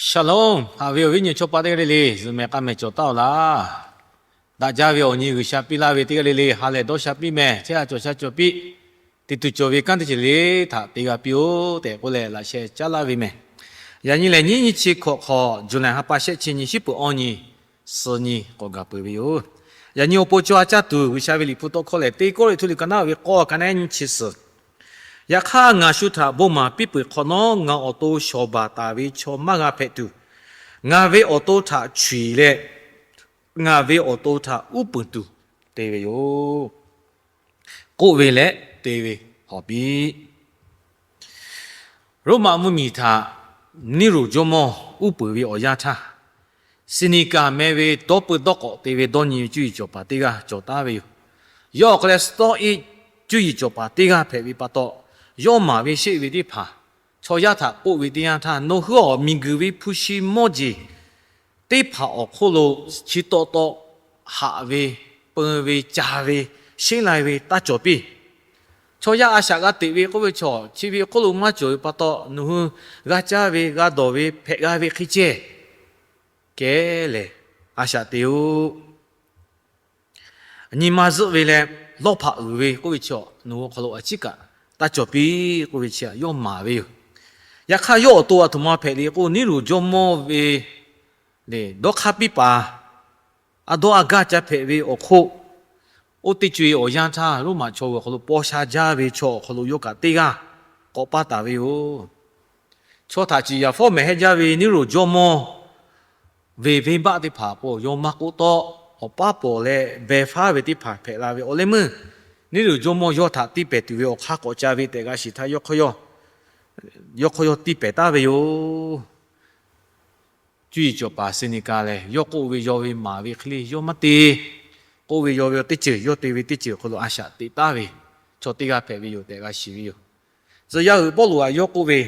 Shalom, haꞈ ve awˬ viˉ nyi chaw pa teˇ g'aˇ le le, zuhꞈ mehˍ k'a mehˍ cawˬ taˉ-oˬ laˇ. Daꞈ jaˇ ve awˬ nyi G'uiˬsha piˇ laˇ ve teˇ g'aˇ le le, ha lehˬ dawˇ sha piˇ mehˍ, chehˇ sha cawˬ sha piˇ, teˇ tuˬ cawˬ ve kanˉ teˇ ceuˬ le htaꞈ te g'a piˇ-oˆ tehꞈ k'oˆ leh laꞈ sheh caˉ laˇ ve mehˍ. Yaꞈ nyi lehˬ nyiˇ nyiˇ chi hkawꞈ hk'awꞈ, July ha pa shehˆ chi nyi, shiˉ peuˬ awˇ nyi, suh nyi k'awꞈ gaˬ peuˬ ve yoˬ. Yaꞈ nyi awˬ pon caw a caˇ tuˬ G'uiˬsha ve Liꞈ hpu tawˇ hkawˇ lehˬ, Teˇ Kawˇrenˍhtuˆ liꞈ ka naˉ ve k'awˇ ka naˉ nyiˇ chi suhˍ. Yaꞈ hk'aˇ, ngaˬ shu htaꞈ bon maˍ piˇ peuˬ hk'awꞈ nawˉ, ngaˬ awˬ to shawˍ baˬ taˍ ve chaw maˇ g'a hpehꞈ tuˬ, ngaˬ ve awˬ to htaꞈ chu-iˍ leh, ngaˬ ve awˬ to htaꞈ uˉ peunˍ tuˬ te ve yoˬ. K'oˆ ve leh te ve hawˍ piˇ. Roˉmaꞈ mvuhˇmiˬ htaꞈ Niˇruˬ jawˇmawˇ uˉ peunˍ ve awˬ yanˇ htaˇ, Siˍniˍkaˍ meh ve dawˇ peu dawˇ k'awꞈ te ve dawˇ nyi ve cuˇ yiˍ cawˬ paˍ teˇ g'aˇ cawˬ taˉ ve yoˬ. Yawˇ awˬ hk'aw leh Stawˇiˆ cuˇ yiˍ cawˬ paˍ teˇ g'aˇ hpehꞈ ve pa taw, yawˇ maˍ ve sheˆ ve teˇ hpaˍ chaw yaˇ htaꞈ k'oˆ ve teˇ yanˇ htaˇ, nawˬ hui awˬ miˬguiˬ ve hpu shi mawˇ jeˬ teˇ hpaˍ awˬ hk'oˆ lo chi taw taw haꞈ ve, peun ve, ca ve, sheˉ lai ve taˇ cawˬ piˇ. Chaw yaˇ a shaꞈ g'a teꞈ ve k'oˆ ve chaw chi ve hk'oˆ lo maˇ cawˬ ve pa taw, nawˬ hui g'a caˇ ve, g'a dawˬ ve, hpehꞈ g'a ve hk'e ceh kehˉ lehˬ, a shaꞈ te-oˆ. Nyi ma zuhˆ ve leh lawˇ hpaꞈ uiˍ ve k'oˆ ve chi nawˬ hui awˬ hk'aw lo a ciˉ kaꞈ taˇ cawˬ piˇ k'oˆ ve chi yawˇ maˍ ve yoˬ. Yaꞈ hk'aˇ, yawˇ awˬ to a htoꞈ ma hpehꞈ le k'o, Niˇruˬ jawˇmawˇ ve lehˬ dawˇ hk'aˇ piˇ paˍ a dawˇ a gaˇ ca hpehꞈ ve awˬ hk'oˆ, oˇ teˇ co-e awˬ yanˇ htaˇ Roˉmaꞈ chaw hui awˬ hk'aw lo paw sha jaˇ ve chaw awˬ hk'aw lo yawˇ kaꞈ teˇ g'aˇ k'awꞈ paˇ taˍ ve yoˬ. Chaw htaꞈ ciˍ yaˍ fawˉ mehˍ hehˆ jaˇ ve Niˇruˬ jawˇmawˇ ve venˇbaˆ teˇ hpaˍ awˬ pon yawˇ maˇ k'oˆ tawˆ, awˬ paˉ pawˍ leh beh faˉ ve teˇ hpaˍ hpehꞈ la ve awˬ leh meuˇ, Niˇruˬ jawˇmawˇ yawˇ htaꞈ tiˇ pehˍ tuˬ ve awˬ hk'aˇ k'awꞈ ca ve tehꞈ g'a shiˍ htaˇ, yawˇ hk'aw yawˇ tiˇ pehˍ taˍ ve yoˬ. Cuˇ yiˍ cawˬ paˍ Siˍniˍkaˍ lehˬ, yawˇ k'oˆ ve yaw ve maˍ ve hk'e le yawˇ maˇ te. K'oˆ ve yaw ve teˇ ceuˬ, yawˇ te ve teˇ ceuˬ awˬ hk'aw lo a shaꞈ teꞈ taˍ ve chaw teˇ g'aˇ hpehꞈ ve yoˬ tehꞈ g'a shiˍ ve yoˬ. Tcuh yaˇ uiˍ Pawˇluꞈ htaꞈ yawˇ k'oˆ ve,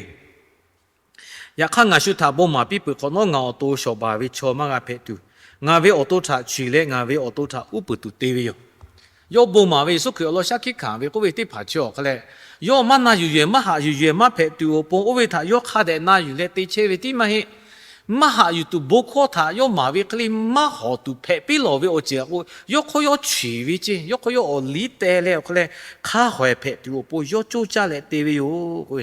Yaꞈ hk'aˇ, ngaˬ shu htaꞈ bon maˍ piˇ peuˬ hk'awꞈ nawˉ, ngaˬ awˬ to shawˍ baˬ ve chaw maˇ g'a hpehꞈ tuˬ, ngaˬ ve awˬ to htaꞈ chu-iˍ leh ngaˬ ve awˬ to htaꞈ uˉ peunˍ tuˬ te ve yoˬ. Yawˇ bon maˍ ve Yeˍsuˆ Hkriꞈ awˬ lawn shaˉ hkiˆ hkanˍ ve k'oˆ ve teˇ hpaˍ chi awˬ hk'a leh, yawˇ maˇ na yuˬ yehˬ, maˇ haꞈ yuˬ yehˬ, maˇ hpehꞈ tuˬ awˬ pon oˇ ve htaꞈ yawˇ hk'a dehꞈ na yuˬ leh te chehˇ ve tiˉ maˇ heˆ. Maˇ haꞈ yuˬ tuˬ bon hkawˇ htaꞈ yawˇ maˍ ve hk'e le maˇ hawˍ tuˬ hpehꞈ piˇ lawˬ ve awˬ ceuˬ k'o, yawˇ hk'aw yawˇ chu-iˍ ve ceˇ, yawˇ hk'aw yawˇ awˬ liˇ teh leh awˬ hk'a leh hk'a hawehˍ hpehꞈ tuˬ awˬ pon yawˇ coˇ caˇ leh te ve yoˬ k'o,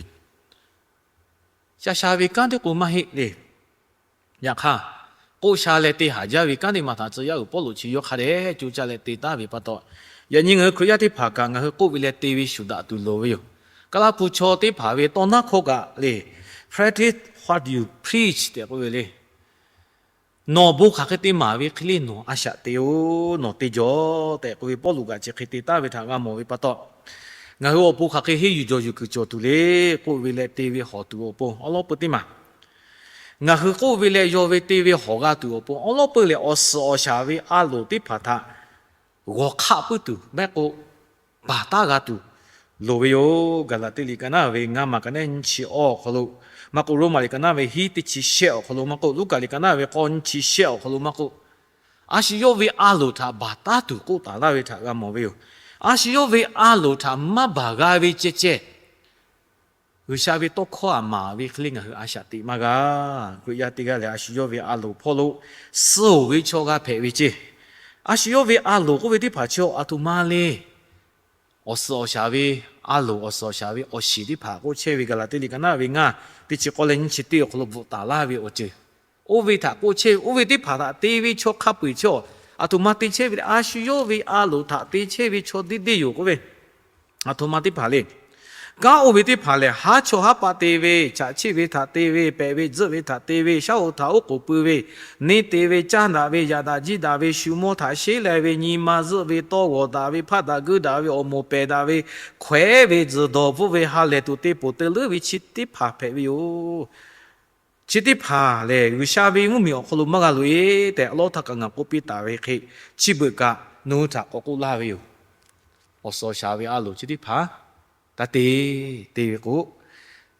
sha sha ve kanˉ teˇ k'o maˇ heˆ le. Yaꞈ hk'aˇ, k'oˆ sha leh te haˍ jaˇ ve kanˉ teˇ maˬ htaꞈ tcuh yaˇ uiˍ Pawˇluꞈ chi yawˇ hk'a dehꞈ coˇ caˇ leh te taˍ ve pa taw, yaꞈ nyi ngaˬ hui Hkriꞈ yaˇ teˇ hpaˍ kaꞈ ngaˬ hui k'oˆ ve leh te ve shuˍ daꞈ tuˬ loˍ ve yoˬ. Kaˇlaˇ hpu chaw teˇ hpaˍ ve tawˇ naˉ hkawˇ kaꞈ le, practice what you preach tehꞈ k'oˆ ve le. Nawˬ bon hk'aˬ hk'e te maˍ ve hk'e le nawˬ a shaꞈ te-oˬ, nawˬ te jaw tehꞈ k'oˆ ve Pawˇluꞈ kaꞈ chi hk'e te taˍ ve htaꞈ g'a mawˬ ve pa taw, ngaˬ hui awˬ pon hk'aˬ hk'e henˇ yuˬ jaw yuˬ kuiˬ cawˬ tuˬ le k'oˆ ve leh te ve hawˍ tuˬ awˬ pon awˉ lawˉ peuˇ teˇ maˬ, ngaˬ hui k'oˆ ve leh yaw ve te ve hawˍ g'a tuˬ awˬ pon awˉ lawˉ peuˇ lehˬ, awˬ suhˍ awˬ shaˍ ve a loˍ teˇ hpaˍ htaꞈ g'awˬ hk'aˆ puiˉ tuˬ maˇ heˆ k'o, baˬ taˉ g'a tuˬ loˍ ve yoˬ. Gaˍlaˍtiˆ liꞈ ka naˉ ve ngaˇ maˬ ka naˉ nyiˇ chi awˇ awˬ hk'aw lo, maˇ k'o Roˉmaꞈ liꞈ ka naˉ ve hiˉ teˇ chi shehˆ awˬ hk'aw lo maˇ k'o, Luˉkaꞈ liꞈ ka naˉ ve k'awˇ nyiˇ chi shehˆ awˬ hk'aw lo maˇ k'o, a shu yawˇ ve a loˍ htaꞈ baˬ taˉ tuˬ k'oˆ taˍ laˇ ve htaꞈ g'a mawˬ ve yoˬ. A shu yawˇ ve a loˍ htaꞈ maˇ baˬ g'a ve ceh ceh, G'uiˬsha ve tawˇ hkawˇ aꞈ maˍ ve hk'e le ngaˬ hui a shaꞈ teꞈ maˇ g'a. Hkriꞈ yaˇ teˇ g'aˇ lehˬ, a shu yawˇ ve a loˍ hpawˇ lo suh-oˬ ve chaw g'a hpehꞈ ve ceˇ. A shu yawˇ ve a loˍ k'oˆ ve teˇ hpaˍ chi a htoꞈ ma le. Awˬ suhˍ awˬ shaˍ ve a loˍ, awˬ suhˍ awˬ shaˍ ve awˬ shiˍ teˇ hpaˍ k'oˆ chehˇ ve Gaˍlaˍtiˆ liꞈ ka naˉ ve ngaˇ teˇ chi k'awˇ leh nyiˇ chi teˇ awˬ hk'aw lo bvuhꞈ taˍ laˇ ve awˬ ceuˬ, oˇ ve htaꞈ k'oˆ chehˇ ve, oˇ ve teˇ hpaˍ htaꞈ te ve chaw hk'a peu-eˬ chi a htoꞈ ma te chehˇ ve le. A shu yawˇ ve a loˍ htaꞈ te chehˇ ve chaw deˇ deˇ yoˬ k'oˆ ve, a htoꞈ ma teˇ hpaˍ le. Kanˉ oˇ ve teˇ hpaˍ lehˬ, haˉ chawˇ haˉ paˆ te ve, chaꞈ chiˆ ve htaꞈ te ve, pehꞈ ve tzuhˆ ve htaꞈ te ve, shaˉ hoꞈ htaꞈ oˉ k'oˍ pui ve, neˇ te ve, caˇ daꞈ ve, yaꞈ daꞈ jiˇ daꞈ ve, shu mawˇ htaꞈ sheˉ lai ve, nyi ma zuhˆ ve, tawˇ g'awˬ daꞈ ve, hpaˆ daꞈ guiˇ daꞈ ve, awˬ moˍ pehˬ daꞈ ve, hkawehˉ ve, tzuhˬ dawˬ bvuhˆ ve, ha lehˬ tuˬ te poˬ te leuˉ ve chi teˇ hpaˍ hpehꞈ ve yoˬ. Chi teˇ hpaˍ lehˬ, G'uiˬsha ve mvuhˇmiˬ awˬ hk'aw lo maˇ g'a loꞈ-e tehꞈ, awˉ lawˉ htaˇ kaꞈ ngaˬ k'oˆ piˇ taˍ ve hk'e, chi beuꞈ kaꞈ nawˬ hui htaꞈ k'awꞈ k'oˆ laˇ ve yoˬ. Awˬ suhˍ awˬ shaˍ ve a loˍ chi teˇ hpaˍ taˇ te, te ve k'o,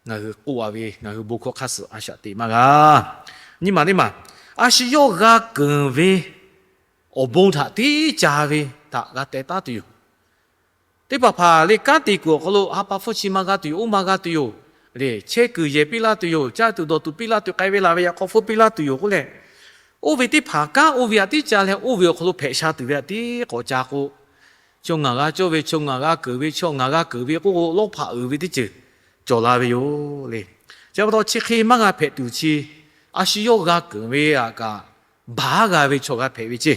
ngaˬ hui k'oˆ-a ve ngaˬ hui bon hkawˇ hk'aˇ suh a shaꞈ teꞈ maˇ g'a. Nyi maˬ teˇ maˬ, a shu yawˇ g'a keunˍ ve awˬ bon htaꞈ tiˉ ca ve htaꞈ g'a teh taˉ tuˬ yoˬ. Teˇ hpaˍ hpaˍ le kanˉ te kuiˬ awˬ hk'aw lo ha pa hpfuhˇ chi ma g'a tuˬ yoˬ, oˇ ma g'a tuˬ yoˬ. Lehˬ, chehˇ kuiˬ yehˬ piˇ laˇ tuˬ yoˬ, caˇ tuˬ dawˬ tuˬ piˇ laˇ tuˬ, k'ai ve laˬ ve yaꞈ k'aw hpfuhˇ piˇ laˇ tuˬ yoˬ k'oˆ leh, oˇ ve teˇ hpaˍ kanˉ oˇ ve htaꞈ tiˉ ca leh, oˇ ve awˬ hk'aw lo hpehꞈ sha tuˬ ve htaꞈ tiˉ k'awꞈ ca k'o, chaw ngaˬ g'a cawˇ ve, chaw ngaˬ g'a keunˍ ve, chaw ngaˬ g'a keunˍ ve k'oˆ k'o, lawˇ hpaꞈ uiˍ ve teˇ ceuˬ cawˬ la ve yoˬ le. Chi pa taw chi hk'e maˇ g'a hpehꞈ tuˬ chi, a shu yawˇ g'a keunˍ ve htaꞈ kaꞈ baˬ g'a ve chaw g'a hpehꞈ ve ceˇ.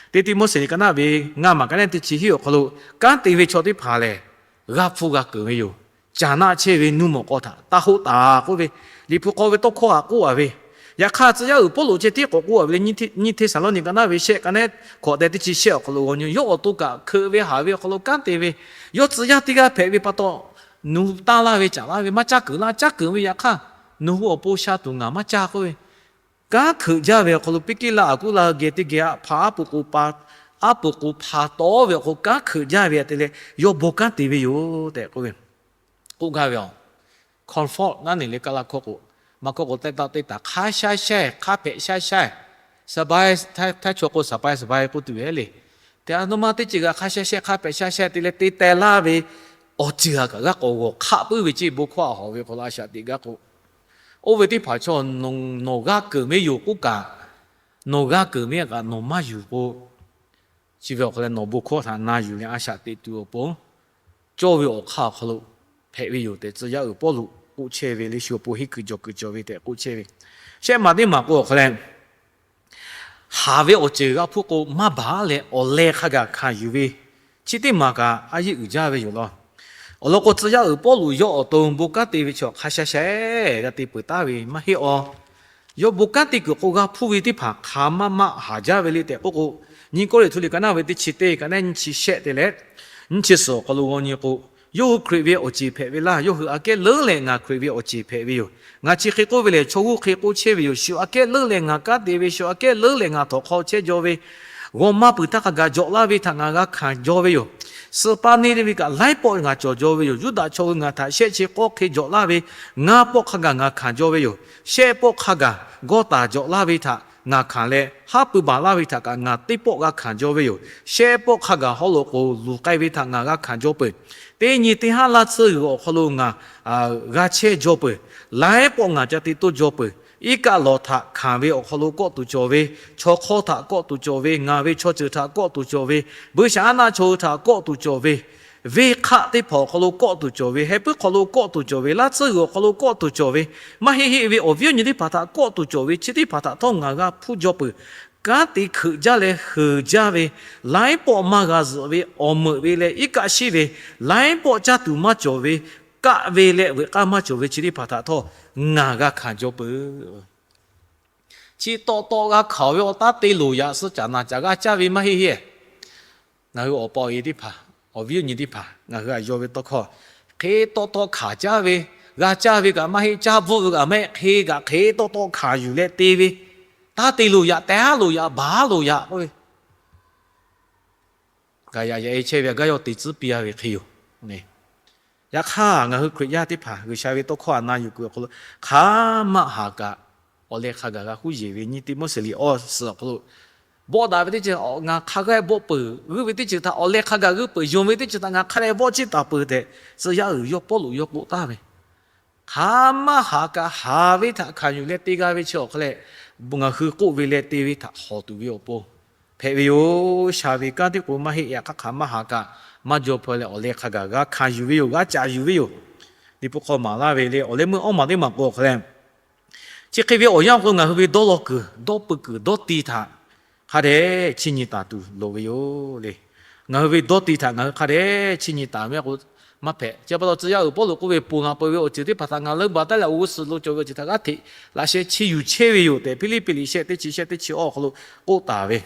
Teˇ Tiˆmoˉseˍ liꞈ ka naˆ ve ngaˇ maˬ ka naˆ teˇ chi hiˉ awˬ hk'aw lo, kanˉ te ve chaw teˇ hpaˍ lehˬ, g'a hpfuhˇ g'a keunˍ ve yoˬ. Caˬ naˆ chehˇ ve nuˇ mawꞈ k'aw htaꞈ taˇ hoˆ taˍ k'oˆ ve, Liꞈ hpu hk'aw ve tawˇ hkawˇ htaꞈ k'oˆ a ve. Yaꞈ hk'aˇ, tcuh yaˇ uiˍ Pawˇluꞈ ceh tiˉ k'awꞈ k'oˆ a ve le. Nyiˇ Hteˇsaˍlawˇniˆ ka naˆ ve shehˆ ka naˆ hkawꞈ tehꞈ teˇ chi shehˆ awˬ hk'aw lo g'aw nyi, yawˇ awˬ to kaꞈ hkeuꞈ ve haˍ ve awˬ hk'aw lo kanˉ te ve, yawˇ tcuh yaˇ teˇ g'aˇ hpehꞈ ve pa taw, nawˬ hui taˇ laˇ ve caˍ laˇ ve maˇ caˇ keunˍ laˇ. Caˇ keunˍ ve yaꞈ hk'aˇ, nawˬ hui awˬ pon sha tuˬ ngaˬ maˇ caˇ k'oˆ ve, kanˉ hkeuꞈ jaˇ ve awˬ hk'aw lo Piˇkiˇlaˆ Aˍkuˉlaˆ geh teˇ geh aˉ hpa aˉ pu k'o pa, aˉ pu k'o hpa tawˉ ve awˬ hk'aw lo kanˉ hkeuꞈ jaˇ ve htaꞈ te leh, yawˇ bon kanˉ te ve yoˬ tehꞈ k'oˆ ve, k'oˆ gaˇ ve yoˬ. Comfort naˉ neˬ le, Kaˇlaˇ hkawˇ k'o, Manˇ hkawˇ k'o, teˇ taˆ teˇ taˍ hk'a sha sha, hk'a hpehꞈ sha sha, สบาย, htaiˇ chaw k'o สบาย สบาย k'oˆ tuˬ ve le. Te a naw ma teˇ ceuˬ kaꞈ hk'a sha sha, hk'a hpehꞈ sha sha te leh te teh laˇ ve awˬ ceuˬ htaꞈ kaꞈ g'a k'awꞈ g'awˬ hk'aˆ puiˉ ve ceˇ. Bon hkawˇ htaꞈ hawˬ ve hk'aw lo a shaꞈ teꞈ gaˇ k'o, oˇ ve teˇ hpaˍ chaw nawˬ g'a keunˍ ve yoˬ k'oˆ kaꞈ, nawˬ g'a keunˍ ve kaꞈ nawˬ maˇ yuˬ k'o, chi ve awˬ hk'aw lo nawˬ bon hkawˇ htaꞈ na yuˬ leh a shaꞈ teꞈ tuˬ awˬ pon cawˇ ve awˬ hk'aˇ awˬ hk'aw lo hpehꞈ ve yoˬ tehꞈ, tcuh yaˇ uiˍ Pawˇluꞈ k'oˆ chehˇ ve le. Shu awˬ pon henˇ kuiˬ jawˬ kuiˬ cawˬ ve tehꞈ k'oˆ chehˇ ve. Shehˆ maˬ teˇ maˬ k'o awˬ hk'aw leh, haˍ ve awˬ ceuˬ g'a hpfuhˇ k'o maˇ baˬ leh awˬ leh hk'a gaˬ hkanˍ yuˬ ve chi teˇ maˬ kaꞈ a yeˇ uiˍ jaˇ ve yoˬ law. Awˬ lawn k'o, tcuh yaˇ uiˍ Pawˇluꞈ yawˇ awˬ to bon kanˉ te ve chaw hk'a sha sha g'a te peuˬ taˍ ve maˇ heˆ a. Yawˇ bon kanˉ te kuiˬ k'o g'a hpfuhˇ ve teˇ hpaˍ hk'aˬ maˇ maˇ haˍ jaˇ ve le tehꞈ k'oˆ k'o, Nyiˇ Kawˇrenˍhtuˆ liꞈ ka naˆ ve teˇ chi teˇ ka naˆ nyiˇ chi shehˆ te leh nyiˇ chi suhˍ awˬ hk'aw lo g'aw nyi k'o, yawˇ hui Hkriꞈ ve awˬ ceˬ hpehꞈ ve laˇ. Yawˇ hui aꞈ kehˉ leuˉ leh ngaˬ Hkriꞈ ve awˬ ceˬ hpehꞈ ve yoˬ. Ngaˬ chi hk'e k'oˆ ve lehˬ, chaw g'uˇ hk'e k'oˆ chehˇ ve yoˬ. Shu aꞈ kehˉ leuˉ leh ngaˬ kanˉ te ve, shu aꞈ kehˉ leuˉ leh ngaˬ htawnˍ hk'aw chehˇ jaw ve, g'aw maˇ puiˬ htaˇ hk'a gaˬ jawꞈ laˇ ve htaꞈ ngaˬ g'a hkanˍ jaw ve yoˬ. Suh paˇ neˇ ve kaꞈ laiˉ pawˆ ngaˬ cawˬ jaw ve yoˬ. Yuˇdaꞈ chaw hui ngaˬ htaꞈ shehˆ chi k'awˇ hk'e jawꞈ laˇ ve, ngaˇ pawˆ hk'a gaˬ ngaˬ hkanˍ jaw ve yoˬ. Shehˆ pawˆ hk'a gaˬ g'awˇ taˍ jawꞈ laˇ ve htaꞈ ngaˬ hkanˍ leh, haˉ pui baˬ laˇ ve htaꞈ kaꞈ ngaˬ teˇ pawˆ g'a hkanˍ jaw ve yoˬ. Shehˆ pawˆ hk'a gaˬ haw loꞈ k'oˍ luˬ k'ai ve htaꞈ ngaˬ g'a hkanˍ jaw peuˬ. Teˇ nyi teˇ haˉ laˇ tsuhˇ g'uiˬ awˬ hk'aw lo ngaˬ g'a chehˇ jaw peuˬ. Laiˉ pawˆ ngaˬ ca te toˇ jaw peuˬ. Iˉ kaˆ lawˬ htaꞈ hkanˍ ve awˬ hk'aw lo kawˆ tuˬ cawˬ ve, chaw hk'awˇ htaꞈ kawˆ tuˬ cawˬ ve, ngaˬ ve chaw ceuˬ htaꞈ kawˆ tuˬ cawˬ ve, buiˇshaˆaˉnaˆ chaw hui htaꞈ kawˆ tuˬ cawˬ ve, venˇ hk'aˆ teˇ hpaˍ awˬ hk'aw lo kawˆ tuˬ cawˬ ve, heh puiˉ hk'aw lo kawˆ tuˬ cawˬ ve, laˇ tsuhˇ g'uiˬ awˬ hk'aw lo kawˆ tuˬ cawˬ ve, maˇ heˆ heˆ ve awˬ viˉ awˬ nyi teˇ hpaˍ htaꞈ kawˆ tuˬ cawˬ ve, chi teˇ hpaˍ htaꞈ htawˇ ngaˬ g'a hpfuhˇ jaw peuˬ. Kanˉ te hkeuꞈ jaˇ leh heuˬ jaˇ ve, laiˉ pawˆ maˇ g'a zuhꞈ ve, awˬ meuꞈ ve leh iˉ kaˆ shiˉ ve, laiˉ pawˆ caˇ tuˬ maˇ cawˬ ve, kaˆ ve leh veuꞈ k'aˇ maˇ cawˬ ve chi teˇ hpaˍ htaꞈ htawˇ ngaˬ g'a hkanˍ jaw peuˬ. Chi tawˆ tawˆ g'a hkanˍ ve awˬ taˉ te loˍ yaꞈ suh caˍ naˍ caˍ g'a caˇ ve maˇ heˆ heˆ. Ngaˬ hui awˬ pa awˬ e teˇ hpaˍ, awˬ viˉ awˬ nyi teˇ hpaˍ ngaˬ hui aꞈ yaw ve tawˇ hkawˇ, hk'e tawˆ tawˆ hkanˍ caˇ ve, g'a caˇ ve kaꞈ maˇ heˆ, caˇ bvuhˆ ve kaꞈ maˇ heˆ, hk'e kaꞈ hk'e tawˆ tawˆ hkanˍ yuˬ leh te ve, taˇ te loˍ yaꞈ, teh haˉ loˍ yaꞈ, baˬ haˉ loˍ yaꞈ k'oˆ ve, gaˬ yaꞈ yaꞈ e chehˇ ve aꞈ gaˇ yawˇ te tcuhˉ piˇ a ve hk'e yoˬ. Yaꞈ hk'aˇ, ngaˬ hui Hkriꞈ yaˇ teˇ hpaˍ G'uiˬsha ve tawˇ hkawˇ aꞈ na yuˬ kuiˬ awˬ hk'aw lo hk'aˬ maˇ haˍ kaꞈ, awˬ leh hk'a gaˬ g'a huˉ yeˬ ve. Nyiˇ Tiˆmoˉseˍ liꞈ awˇ suhˍ awˬ hk'aw lo, bawˆ daꞈ ve teˇ ceuˬ ngaˬ hk'a g'aˇ bawˆ peuˬ, g'uiˇ ve teˇ ceuˬ htaꞈ awˬ leh hk'a gaˬ g'uiˇ peuˬ, yonˍ ve teˇ ceuˬ htaꞈ ngaˬ hk'a dehꞈ bawˆ ciˇ taˍ peuˬ tehꞈ, tcuh yaˇ uiˍ yawˇ Pawˇluꞈ yawˇ k'oˆ taˍ ve. Hk'aˬ maˇ haˍ kaꞈ haˍ ve htaꞈ hkanˍ yuˬ leh te g'a ve chi awˬ hk'aw leh, ngaˬ hui k'oˆ ve leh te ve htaꞈ hawˍ tuˬ ve awˬ pon hpehꞈ ve yoˬ. Sha ve kanˉ tiˉ k'o maˇ heˆ, yaꞈ hk'aˇ hk'aˬ maˇ haˍ kaꞈ maˇ jaw hpaw leh awˬ leh hk'a gaˬ g'a hkanˍ yuˬ ve yoˬ, g'a caˍ yuˬ ve yoˬ. Liꞈ hpu hk'aw maˍ laˇ ve le, awˬ leh meuˇ awˇ maˬ teˇ maˬ k'o awˬ hk'aw leh, chi hk'e ve awˬ yanˇ awˬ hk'aw lo ngaˬ hui ve dawˇ law kuiˬ, dawˇ pui kuiˬ, dawˇ ti htaꞈ hk'a dehꞈ chiˇ nyi taˍ tuˬ loˍ ve yoˬ le. Ngaˬ hui ve dawˇ ti htaꞈ ngaˬ hui hk'a dehꞈ chiˇ nyi taˍ ve k'o, maˇ hpehꞈ. Chi pa taw tcuh yaˇ uiˍ Pawˇluꞈ k'oˆ ve, ponˬ laˬ peuˬ ve awˬ ceuˬ teˇ hpaˍ htaꞈ ngaˬ leuˉ baˬ taˉ leh awˬ g'uˇ suhˍ lo cawˬ ve awˬ ceuˬ htaꞈ g'aˇ hteꞈ laꞈ sheh chiˇ yuˬ chehˇ ve yoˬ tehꞈ, Hpiˇliˇpiˆ liꞈ shehˆ teˇ chi shehˆ teˇ chi awˇ awˬ hk'aw lo k'oˆ taˍ ve.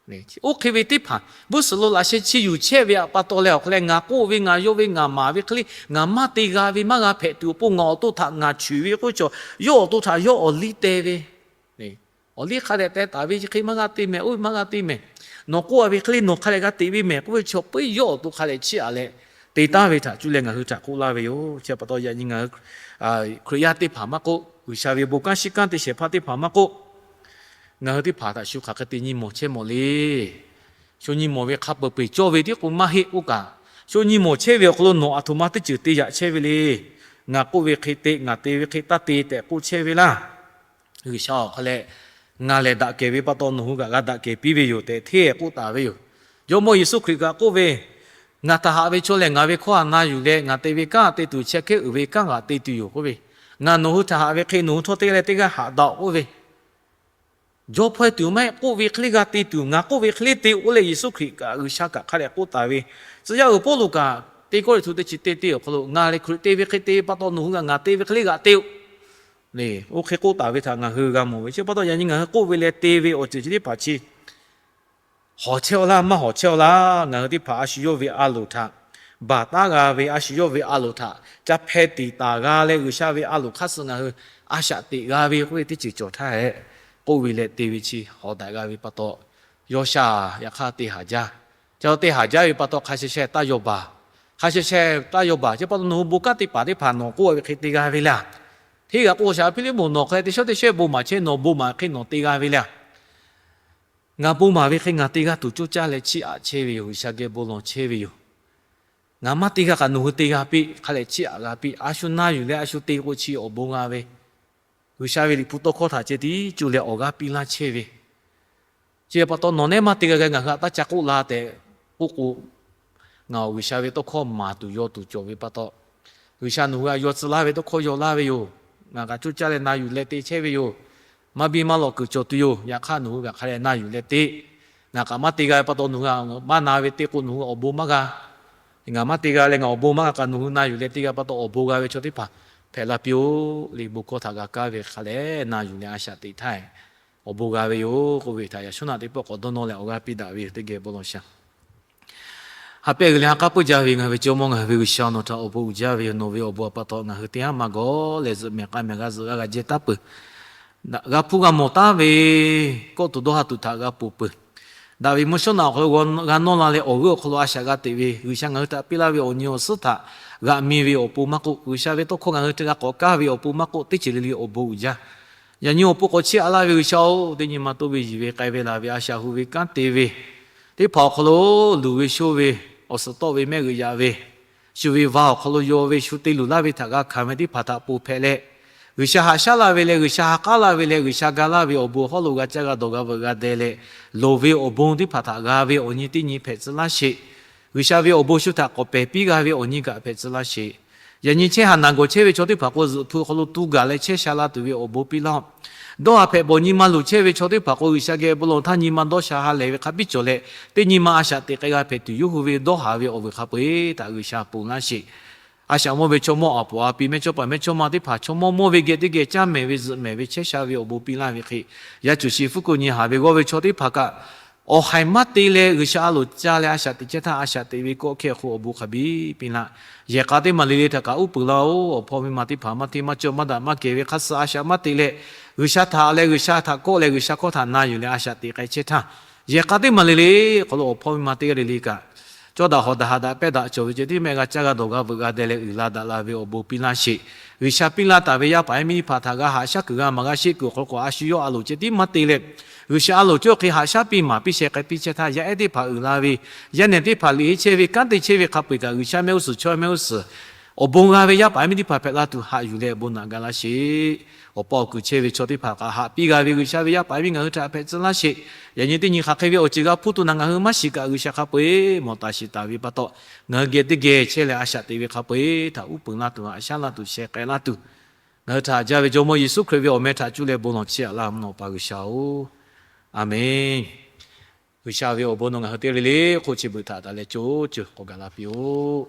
Oˇ hk'e ve teˇ hpaˍ g'uˇ suhˍ lo laꞈ sheh chiˇ yuˬ chehˇ ve pa taw leh awˬ hk'aw leh, ngaˬ k'oˆ ve, ngaˬ yaw ve, ngaˬ maˍ ve hk'e le ngaˬ maˇ te g'a ve maˇ g'a hpehꞈ tuˬ awˬ pon ngaˬ awˬ to htaꞈ ngaˬ choˬ ve k'oˆ ve chaw, yawˇ awˬ to htaꞈ yawˇ awˬ liˇ te ve, awˬ liˇ hk'a dehꞈ teh taˍ ve, chi hk'e maˇ g'a te mehˍ, oˇ ve maˇ g'a te mehˍ, nawˬ k'oˆ a ve hk'e le nawˬ hk'a dehꞈ g'a teꞈ ve mehˍ k'oˆ ve chaw, puiˉ yawˇ awˬ to hk'a dehꞈ chiˇ aꞈ leh te taˍ ve htaꞈ cuˇ leh ngaˬ hui htaꞈ k'oˆ laˇ ve yoˬ. Chi pa taw yaꞈ nyi ngaˬ hui Hkriꞈ yaˇ teˇ hpaˍ maˇ k'oˆ, G'uiˬsha ve bon kanˉ shiˉ kanˉ te shehˍ hpaˇ teˇ hpaˍ maˇ k'oˆ, ngaˬ hui teˇ hpaˍ htaꞈ shu hk'aˬ hk'e te nyi mawˬ chehˇ mawˬ le. Shu nyi mawˬ ve hk'a peu-eˬ cawˇ ve tiˉ k'o maˇ heˆ k'oˆ kaꞈ, shu nyi mawˬ chehˇ ve awˬ hk'aw lo nawˬ aˬ htoꞈ ma teˇ ceuˬ te yaꞈ chehˇ ve le. Ngaˬ k'oˆ ve hk'e te, ngaˬ te ve hk'e taˇ te tehꞈ k'oˆ chehˇ ve laˇ. G'uiˬsha awˬ hk'a leh, ngaˬ lehˬ daꞈ kehˬ ve pa taw nawˬ hui kaꞈ g'a daꞈ kehˬ piˇ ve yoˬ tehꞈ hteˇ k'oˆ taˍ ve yoˬ. Jawˇmawˇ Yeˍsuˆ Hkriꞈ kaꞈ k'oˆ ve, Ngaˬ htaꞈ haꞈ ve chaw lehˬ ngaˬ ve hkawˇ htaꞈ na yuˬ leh, ngaˬ te ve kanˉ te tuˬ chehˇ hkehˉ uiˍ ve kanˉ g'aꞈ te tuˬ yoˬ k'oˆ ve, Ngaˬ nawˬ hui htaꞈ haꞈ ve hk'e nawˬ hui htawˇ teˇ g'aˇ leh teˇ g'aˇ haꞈ daꞈ-oꞈ k'oˆ ve, Jawˇ hpaweh tuˬ maˇ heˆ, k'oˆ ve hk'e le g'a te tuˬ, ngaˬ k'oˆ ve hk'e le te-oꞈ leh Yeˍsuˆ Hkriꞈ kaꞈ G'uiˬsha kaꞈ hk'a dehꞈ k'oˆ taˍ ve. Tcuh yaˇ uiˍ Pawˇluꞈ kaꞈ teˇ kawˇ liꞈ htu teˇ chi teˇ teˇ awˬ hk'aw lo, Ngaˬ lehˬ Hkriꞈ te ve hk'e te ve pa taw nawˬ hui kaꞈ ngaˬ te ve hk'e le g'aꞈ te-oꞈ le, oˇ hk'e k'oˆ taˍ ve htaꞈ ngaˬ hui g'a mawˬ ve. Chi pa taw yaꞈ nyi ngaˬ hui k'oˆ ve leh te ve awˬ ceuˬ chi teˇ hpaˍ chi hawˬ chehˇ-aw laˇ, maˇ hawˬ chehˇ-aw laˇ. Ngaˬ hui teˇ hpaˍ a shu yawˇ ve a loˍ htaꞈ baˬ taˉ g'a ve, a shu yawˇ ve a loˍ htaꞈ ca hpeh tiˍ taˍ g'a leh, G'uiˬsha ve a loˍ hk'aˇ suh ngaˬ hui a shaꞈ teꞈ g'a ve k'oˆ ve teˇ ceuˬ cawˬ htaˇ hehꞈ, k'oˆ ve leh te ve chi hawˬ daꞈ g'a ve pa taw, yawˇ sha yaꞈ hk'aˇ te haˍ jaˇ. Ca te haˍ jaˇ ve pa taw, hk'a sheh sheh taˇ yaw baˬ. Hk'a sheh sheh taˇ yaw baˬ. Chi pa taw nawˬ hui bon kanˉ teˇ hpaˍ teˇ hpaˍ nawˬ k'oˆ ve hk'e te g'a ve le. Hteˇ g'aꞈ k'o, shaˍ Hpiˇliˇpuꞈ nawˬ hk'a te shawˉ teˇ shehˇ bon maˍ chehˇ, nawˬ bon maˍ hk'e nawˬ te g'a ve le. Ngaˬ bon maˍ ve hk'e ngaˬ te g'a tuˬ coˇ caˇ leh chiˇ aꞈ chehˇ ve yoˬ. G'uiˬsha geh bon lawˬ chehˇ ve yoˬ. Ngaˬ maˇ te g'a kaꞈ nawˬ hui te g'a piˇ, hk'a lehˬ chiˇ aꞈ g'a piˇ. A shu na yuˬ leh a shu te k'o chi awˬ bon g'a ve, G'uiˬsha ve liꞈ hpu tawˇ hkawˇ htaꞈ ceh tiˉ cuˇ leh awˬ g'aˇ piˇ laˇ chehˇ ve, chi pa taw nawˬ nehˉ maˇ te g'a g'a ngaˬ hui htaꞈ taˇ ca k'oˆ la tehꞈ k'oˆ k'o, ngaˬ awˬ G'uiˬsha ve tawˇ hkawˇ maˍ tuˬ yaw tuˬ cawˬ ve pa taw, G'uiˬsha nawˬ hui htaꞈ yaw tcuh laˇ ve tawˇ hkawˇ yaw laˇ ve yoˬ. Ngaˬ kaꞈ coˇ caˇ leh na yuˬ leh te chehˇ ve yoˬ. Maˇ biˇ maˇ lawꞈ kuiˬ cawˬ tuˬ yoˬ. Yaꞈ hk'aˇ nawˬ hui kaꞈ hk'a dehꞈ na yuˬ leh te. Ngaˬ kaꞈ maˇ te g'a ve pa taw nawˬ hui maˇ na ve te k'o nawˬ hui awˬ bon maˇ g'a. Ngaˬ maˇ te g'a leh ngaˬ awˬ bon maˇ g'a kaꞈ nawˬ hui na yuˬ leh te g'a pa taw awˬ bon g'a ve chaw teˇ hpaˍ hpehꞈ la piˇ-oˆ le. Bon hkawˇ htaꞈ g'a kaˇ ve hk'a leh na yuˬ leh a shaꞈ teꞈ htaˇ, awˬ bon g'a ve yoˬ k'oˆ ve htaꞈ yaꞈ shawˉ naꞈ teˇ pawˆ k'awꞈ dawˇ nawˇ leh awˬ g'aˇ piˇ daꞈ ve yoˬ. Teˇ geh bon lawˬ shaˍ. Ha pehˇ g'uiˬ leh ha k'aˉ puiˉ jaˇ ve ngaˬ ve Jawˇmawˇ ngaˬ ve G'uiˬsha, nawˬ htaꞈ awˬ bon uiˍ jaˇ ve yoˬ. Nawˬ ve awˬ bon pa taw ngaˬ hui teˇ haˉ ma gawˬ leh zuhꞈ mehˍ k'a mehˍ g'a zuhꞈ g'a g'a jehˇ taˉ peuˬ. G'a hpuˇ g'a mawˬ taˉ ve kawˆ tuˬ dawˇ ha tuˬ htaꞈ g'a ponˬ peuˬ. Daꞈ ve mvuhˇ shawˉ naꞈ awˬ hk'aw lo g'a nawˇ la leh awˬ g'euˆ awˬ hk'aw lo a shaꞈ g'a teꞈ ve G'uiˬsha ngaˬ hui htaꞈ piˇ laˇ ve awˬ nyi awˬ suhˉ htaꞈ g'aꞈ mi ve awˬ pon maˇ k'oˆ, G'uiˬsha ve tawˇ hkawˇ ngaˬ hui htaꞈ g'a k'awꞈ kaˇ ve awˬ pon maˇ k'oˆ, teˇ ceuˬ le le awˬ bon uiˍ jaˇ. Yaꞈ nyi awˬ pon k'awꞈ chiˇ aꞈ laˇ ve G'uiˬsha-oˬ, teˇ nyi ma toˇ ve yiˬ ve k'ai ve laˬ ve a shaꞈ hu ve kanˉ te ve teˇ hpaˍ awˬ hk'aw lo luˬ ve shoˇ ve awˬ suhˍ tawˆ ve mehˆ g'uiˬ yaꞈ ve, shu ve va awˬ hk'aw lo yaw ve shu te luˬ laˇ ve htaꞈ g'a hkanˍ ve teˇ hpaˍ htaꞈ ponˬ hpehꞈ leh, G'uiˬsha haꞈ shaˉ laˇ ve leh G'uiˬsha ha k'aˉ laˇ ve leh G'uiˬsha ga laˇ ve awˬ bon awˬ hawˉ lo g'a caˇ g'a dawˬ g'a veuꞈ g'a deh leh, loˍ ve awˬ bon teˇ hpaˍ htaꞈ g'a ve awˬ nyi teˇ nyi hpehꞈ tcuh laˇ sheˍ. G'uiˬsha ve awˬ bon shu htaꞈ k'awꞈ pehˬ piˇ g'a ve awˬ nyi kaꞈ hpehꞈ tcuh laˇ sheˍ. Yaꞈ nyi chehˇ haˍ naˬ gawˬ chehˇ ve chaw teˇ hpaˍ k'o, zuhꞈ hpu awˬ hk'aw lo tu gaˬ leh chehˇ sha la tuˬ ve awˬ bon piˇ laˇ-oˆ. Dawˇ haˍ hpehꞈ bawˬ nyi ma luˬ chehˇ ve chaw teˇ hpaˍ k'o, G'uiˬsha geh bon lawˬ htaˇ nyi ma dawˇ sha ha lehˬ ve hk'a biˇ cawˬ leh, teˇ nyi ma a shaꞈ teꞈ k'ai g'a hpehꞈ tuˬ yawˇ hui ve dawˇ haˍ ve awˬ vuiˬ hk'a peu-eˬ htaꞈ G'uiˬsha ponˬ laˇ sheˍ. A shaꞈ mawˇ ve chaw mawˇ aˬ poˍ a pi mehˇ chawˇ paˍ mehˇ chawˇ ma teˇ hpaˍ chaw mawˇ mawˇ ve geh teˇ geh caˇ mehˍ ve zuhꞈ mehˍ ve chehˇ sha ve awˬ bon piˇ laˇ ve hk'e, yaˇ cuˬ shi fuˉ kuiˬ nyi haˍ ve g'awˇ ve chaw teˇ hpaˍ kaꞈ, awˬ haiˬ maˇ te leh G'uiˬsha a loˍ ca leh a shaꞈ teꞈ chehˇ htaˇ, a shaꞈ teꞈ ve kawˆ hkehˇ awˬ hk'aw lo awˬ bon hk'a biˇ piˇ laˇ. Yehˬ k'a teˇ maˬ le le htaꞈ kaꞈ uˉ peunˍ laˇ-oˬ. Awˬ hpawˇ miˇ ma teˇ hpaˍ maˇ hteˇ maˇ cawˇ maˇ daꞈ maˇ kehˬ ve hk'a suh a shaꞈ maˇ teꞈ leh, G'uiˬsha htaꞈ leh G'uiˬsha htaꞈ kawˆ leh G'uiˬsha hkawˇ htaꞈ na yuˬ leh a shaꞈ teꞈ k'ai chehˇ htaˇ, yehˬ k'a teˇ maˬ le le hk'aw lo awˬ hpawˇ miˇ ma teˇ g'aˇ le le kaꞈ, cawˇ daꞈ hawꞈ daꞈ ha daꞈ pehˇ daꞈ cawˬ ve ceh tiˉ mehˆ g'a caˇ g'a dawˬ g'a veuꞈ g'a deh leh uiˍ la daꞈ la ve awˬ bon piˇ laˇ sheˍ. G'uiˬsha piˇ laˇ taˍ ve yaˇ paˍ yaˇ miˇ teˇ hpaˍ htaꞈ g'a haꞈ shaˉ kuiˬ g'a maˍ g'a sheˆ kuiˬ awˬ hk'aw lo k'awꞈ a shu yawˇ a loˍ ceh tiˉ maˇ te leh, G'uiˬsha a loˍ cawˇ hk'e haꞈ shaˉ piˇ maˍ piˇ sheh k'ai piˇ chehˇ htaˇ, yaˇ ehˉ teˇ hpaˍ uiˍ la ve, yaˇ nehˬ teˇ hpaˍ liꞈ henˇ chehˇ ve kanˉ te chehˇ ve hk'a peu-eˬ kaꞈ, G'uiˬsha mehˆ g'uˇ suhˍ chaw mehˆ g'uˇ suhˍ awˬ bon g'a ve yaˇ paˍ yaˇ miˇ teˇ hpaˍ hpehꞈ la tuˬ haꞈ yuˬ leh bon naꞈ ga laˇ sheˍ. Awˬ pa awˬ kuiˬ chehˇ ve chaw teˇ hpaˍ kaꞈ haꞈ piˇ g'a ve G'uiˬsha ve yaˇ paˍ yaˇ miˇ ngaˬ hui htaꞈ hpehꞈ tcuh laˇ sheˍ. Yaꞈ nyi teˇ nyi hk'aˬ hk'e ve awˬ ceuˬ g'a hpuˇ tuˬ naˬ ngaˬ hui maˇ shiˍ kaꞈ, G'uiˬsha hk'a peu-eˬ mawˬ taˍ shiˍ taˍ ve pa taw, ngaˬ hui geh teˇ geh chehˇ leh a shaꞈ teꞈ ve hk'a peu-eˬ htaꞈ uˉ peunˍ laˇ tuˬ haꞈ shaˉ laˇ tuˬ sheh k'ai laˇ tuˬ, ngaˬ hui htaꞈ haꞈ jaˇ ve Jawˇmawˇ Yeˍsuˆ Hkriꞈ ve awˬ meh htaꞈ cuˇ leh bon lawˬ chiˇ aꞈ laˇ mvuhˇ naw Awˬ pa G'uiˬsha-oˬ, Aˍmenˬ. G'uiˬsha ve awˬ bon nawˬ ngaˬ hui teˇ g'aˇ le le hk'oˆ chi beuꞈ htaꞈ taˍ leh co ceuˬ k'awꞈ gaˬ la piˇ-oˆ.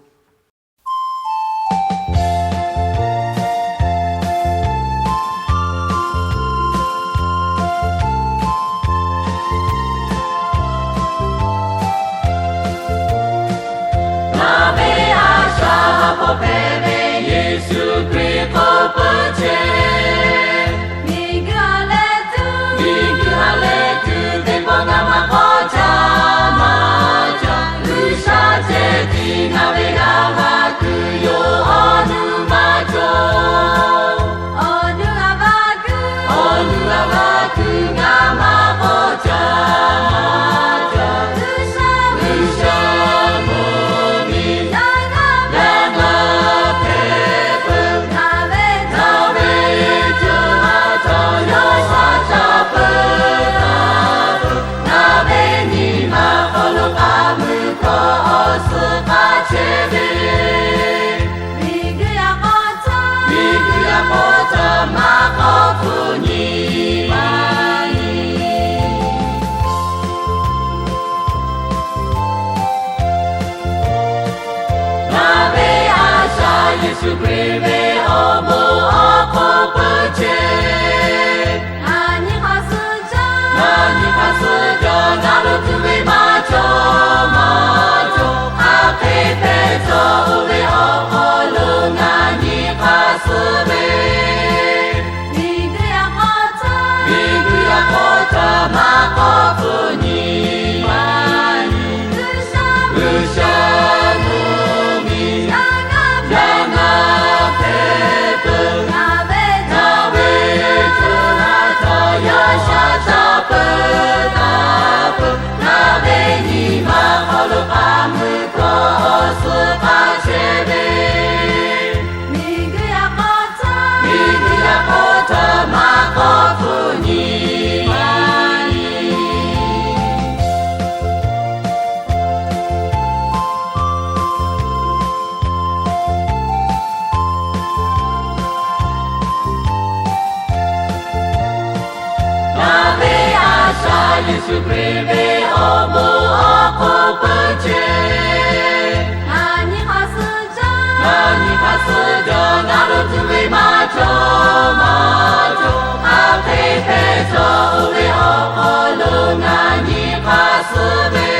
Ngaˬ ve a shaꞈ hk'aw hpehꞈ ve Yeˍsuˆ Hkriꞈ k'oˆ peuˬ chehˇ. Miˬguiˬ ha lehˬ tuˬ, miˬguiˬ ha lehˬ tuˬ, teˇ pawˆ ngaˬ maˇ k'awꞈ caˇ maˇ caˇ. G'uiˬsha ceh tiˉ ngaˬ ve g'a maˇ kuiˬ yoˬ. Yeˍsuˆ Hkriꞈ ve awˬ bon awˬ hk'oˆ pui chehˇ. Ngaˬ nyi hk'aˬ suh jaˇ, ngaˬ nyi hk'aˬ suh jaˇ, ngaˬ lo tuˬ ve maˇ cawˬ maˇ cawˬ, hk'aˬ hk'e hpehꞈ cawˬ oˇ ve awˬ hk'aw lo ngaˬ nyi hk'aˬ suh ve